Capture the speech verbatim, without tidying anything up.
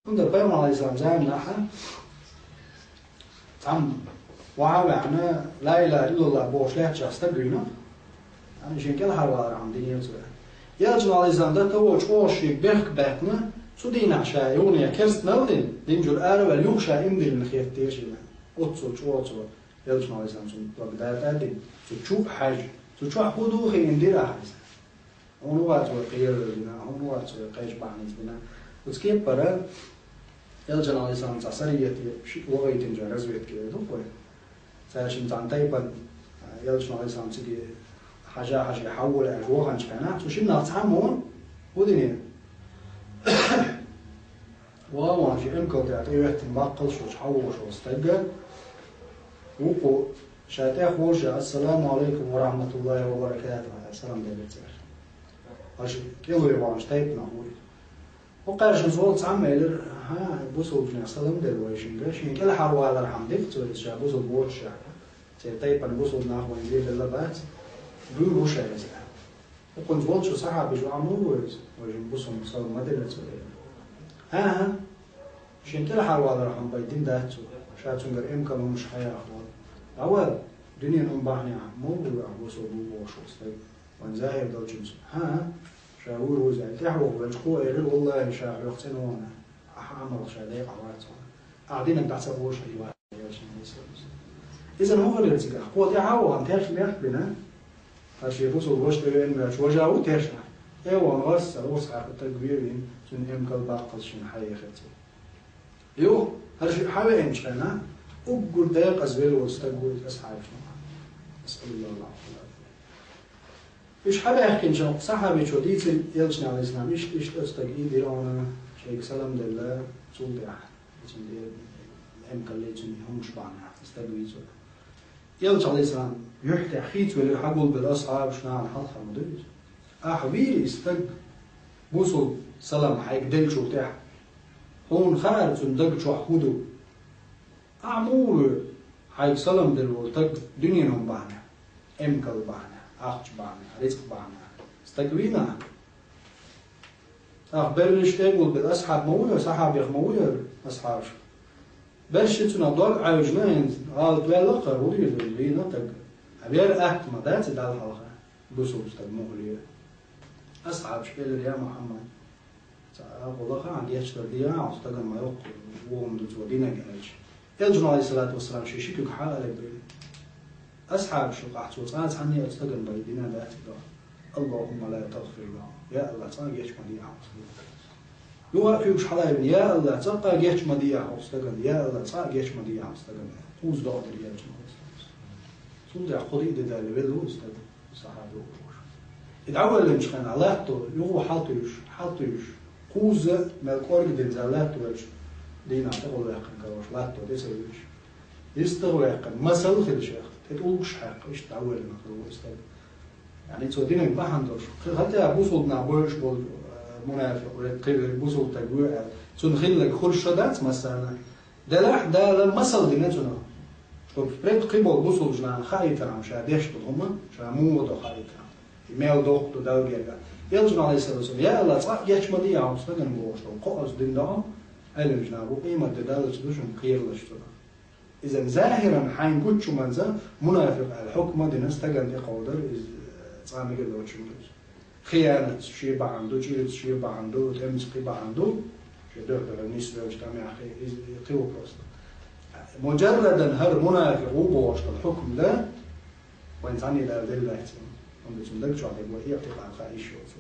ХӀунда пайхамар алейхиссалам заманахьа цхьамма ваха а ваьхьна, ла илаха иллаллах бохуш лаьттача стаг вийна. Ана шен кӀелхьарвалархьама динера цо. Элчано алейхиссалам дан тӀе волчу чӀогӀа шега бехк баьккхина, цу дийнахь ша юхане керстанал дина, дин чуьра ара а ваьлла, юха ша иман диллина хеттера шена. Оццул чӀогӀа цо Элчано алейхиссалам цунна дог датӀа а дина, цу чу а хьаьжна, цу чохь хӀун ду хиъна дира ахьа иза. Хьуна вац вай кхерар дина, хьуна вац вай кхечу бахьанца дина. Оцу кепара Элчано алейхиссалам цхьа сарияте шиъ вахийтинчара разведка эр ду вай. Цаьршинна цхьана тайпана, а, Элчано алейхиссалам цига хьажа-хьажа хьавола аьлла ваханчу хенахь, цу шиннах цхьаммо хӀун динера? Ван-ван шен эмкал тӀехь тӀехӀоьттина баккхалш волчу хьавош волу стаг, вукхо ша тӀехволуш а: «Ассаламу алейкум ва рахматуллахи ва баракатух», аьлла, салам делира цаьршинна. Аша кӀелве ваханчу тайпанах ву иза. ХӀокхаьршинца волу цхьамма элира: «ХӀан, бусулбанех салам делла вайшинга, шен кӀелхьарвалархьама дира цо иза ша бусулба воццушехь. Церан тайпана бусулба нах вайна зеделла бац, буьйр ву ша иза». ХӀокхунца волчу сахьабиша: «Ва муха ву иза? Вайшинга бусулба салам ма делла цо», элира. «ХӀан-хӀа, шен кӀелхьарвалархьама бен дина дац цо, ша цуьнгара эмкал хӀумаш хьаяхна волу». «ДӀавала, дуьненан хӀуман бахьанехь муха ву ахь бусулба ву бохуш волу стаг?» Вайн захӀир долчуьнца: «ХӀан-хӀа, ша вур ву иза», аьлла, тӀаьхьа ваха велча, кхо элира: «Валлахи, ша хьох цӀена вахана, ахьа Ӏамалх ша декъахь вац хьуна. Ахьа динарг дӀа ца оша хьийва», аьлла, Элчано алейхиссалам. Иза хӀун хилира цигахь? Кхо тӀаьхьа а вахана, тешна мех а бина, хӀара шен бусулба ваша тӀе веана воьлча важа ву тешна. ТӀе а вахана, гӀазкхи а, урс хьаькхна стаг вен а вина, цуьнан эмкал, баккхалш шена хьаехира цо. Юха, хӀара шиъ хьавеанчу хенахь, уггар декъаза велла волу стаг ву иза асхьабашна. Асаллаллаху алейхи. Уьш хьабаьхкинчу сахьабичо дийцира Элчане алейхиссалам: «Иштта, иштта оцу стага и дира хьуна, шайга салам делла, цул тӀаьхьа, цуьнан эмкалле, цуьнан хӀумаш бахьанехь стаг вийцира». Элча алейхиссалам юьхь тӀехь хийцавелира, хьагулбелла асхьабаш, нахана хьалха ма ду иза. Ахьа вийра и стаг, бусулба салам хьайга деллачул тӀаьхьа? Хьуна хаьара цуьнан даг чохь хӀун ду? Ахьа муха ву хьайга салам делла волу стаг дуьненан хӀума бахьанехь, эмкал бахьанехь, ахча бахьанехь, рицкъ бахьанехь? Стаг вийна ахьа? Ахьа берриш тӀе а гулбелла асхьаб ма ву, сахьабех ма ву, асхьабаш. Берриш цунах дог Ӏаьвжина хӀинца, гӀалат ваьлла кхара, хӀун дийр ду, вийна стаг. Ткъа вер атта ма дац и Далла хьалха, бусулба стаг муха ле. Асхьабаш элира: «Я Мухьаммад, цхьа а гӀуллакх а гечдар де а, хьо стагана ма йоккху, вон ду цо динарг», аьлча. Элчано, алейхиссалату вассалам, шен ши куьг хьалаайбина. Асхьабаш юкъахь цо цкъа а цхьанне а оцу стагана бен дина дац и доӀа: «Аллахумма ла тагфир лаху». Я АллахӀ, цкъа а геч ма де ахьа оцу стагана. Юха а куьйгаш хьалаайбина: «Я АллахӀ, цкъа а геч ма де ахьа оцу стагана. Я АллахӀ, цкъа а геч ма де ахьа оцу стагана». Кхузза доӀа дира Элчано. Цул тӀаьхьа кхо-диъ де даьлла велла ву и стаг, сахьаба ву. И дӀавоьллинчу хенахь латто, юха хьалтуьйсуш, хьалтуьйсуш, кхузза мел кӀорга динза латто велча, дийнахь тӀехула ваьккхина карош латто тӀе ца вуьйсуш. ЙистагӀа ваьккхина, масал хилла шех, тӀе тӀулгаш хьаькхна, иштта дӀавоьллина хир ву и стаг. Яъни цо динарг бахьана долуш, кхин хӀетте а бусулба нах бевзаш болу, э, мунафикъ ву, кхин верг бусулба стаг ву аьлла, цунна хилларг хуьлуш ша дац массарна. Делахь Дала масал дина цунах, чтобы впредь кхин болу бусулба нахана хаийтархьама ша деш долу хӀума, ша муха до хаийтархьама, и мел доккха ду Далла гергахь. Элчано, алейхиссалату вассалам: «Я АллахӀ, цкъа а геч ма де ахьа оцу стагана», бохуш долу кхоалгӀа дина доӀа, Ӏеламнаха бу къематде даллалц ду шуна кхералаш цунах. Иза захиран хьайна гуччу манза мунафикъ аьлла хьукма дина стагана тӀекховдар, иза цкъа мегар доцуш ма ду иза. Хиянатца шен бахьана ду, чӀирца шен бахьана ду, тӀемца кхин бахьана ду, шен дуьхьа-дуьхьа нисвелча тӀамехь кхин, иза кхин ву просто. Муджаррадан хӀара мунафикъ ву бохуш долу хьукма дан, вайн цхьанне а Дала делла дац, хӀунда цунна даг чохь дерг вай иътикъад хаийш йоцу.